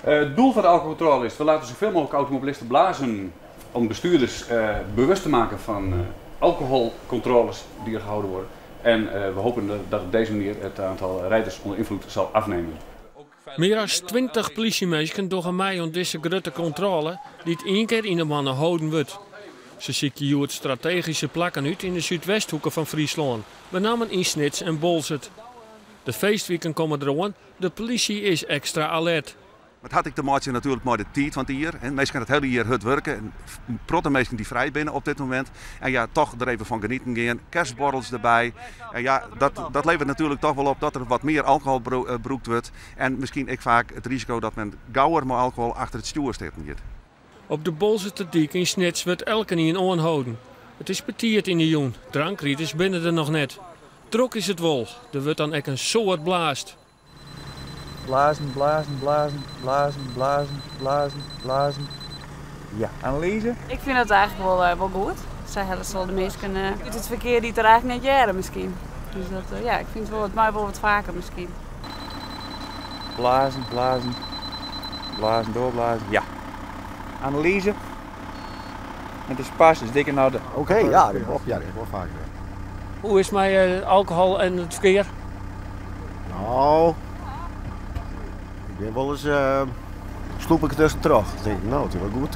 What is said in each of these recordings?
Het doel van de alcoholcontrole is: we laten zoveel mogelijk automobilisten blazen om bestuurders bewust te maken van alcoholcontroles die er gehouden worden. En we hopen dat op deze manier het aantal rijders onder invloed zal afnemen. Mear as 20 plysjeminsken dogge mei oan dizze grutte kontrôle, dy't ien kear yn 'e moanne holden wurdt. Se sykje hjoed strategyske plakken út yn de súdwesthoeke fan Fryslân, benammen yn Snits en Boalsert. De feestwiken komme deroan, de plysje is ekstra alert. It hat ek te meitsjen natuerlik mei de tiid fan it jier. Minsken it hiele jier hurd wurke. In protte minsken dy't frij binne op dit momint. En ja, toch der even fan genieten gean. Kerstborrels derby. En ja, dat leveret natuerlik toch wol op dat der wat mear alkohol brûkt wurdt. En miskien ek faak it risiko dat men gauer mei alkohol achter it stjoer sitten giet. Op de Boalserterdyk yn Snits wurdt elkenien oanholden. It is betiid yn de jûn, drankriders binne der noch net. Drok is it wol, der wurdt dan ek in soad blaasd. Blazen, blazen, blazen, blazen, blazen, blazen, blazen. Ja, Anneliese? Ik fyn it eigentlik wol goed. Sy helpe de minsken út it ferkear dy't der eigentlik net hearre miskien. Dus dat, ja, ik fyn it wol, it mei wol wat faker miskien. Blazen, blazen, blazen, doorblazen. Ja. Anneliese? Het is pas, dus dikke nou de. Oké, ja, dat klopt. Ja, dat is wol faker. Hoe is it mei alkohol en it ferkear? No, ik bin wolris slûp ik tuskentroch. Dan tink ik, no, it is wol goed,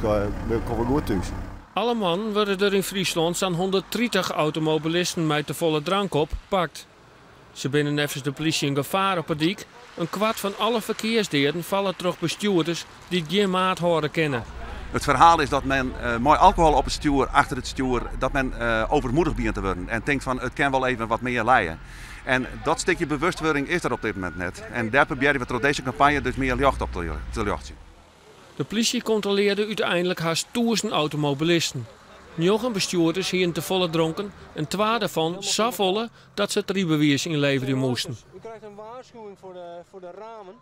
ik kom wol goed thús. Alle moannen wurde der yn Fryslân sa'n 130 automobilisten mei tefolle drank op pakt. Se binne neffens de plysje in gefaar op 'e dyk. In kwart fan alle ferkearsdeaden falle troch bestjoerders dy't gjin maat hâlde kinne. It ferhaal is dat men mei alkohol op it stjoer, achter it stjoer, dat men overmoedig begjint te wurden en tinkt fan it kin wol even wat mear lije. En dat stikje bewustwurding is der op dit momint net. En dêr probearje we troch dizze kampanje dus mear ljocht op te ljochtsjen. De plysje kontrolearre úteinlik hast 1000 automobilisten. Njoggen bestjoerders hiene tefolle dronken en twa dêrfan safolle dat se it rydbewiis ynleverje moasten. U krijgt een waarschuwing voor de ramen.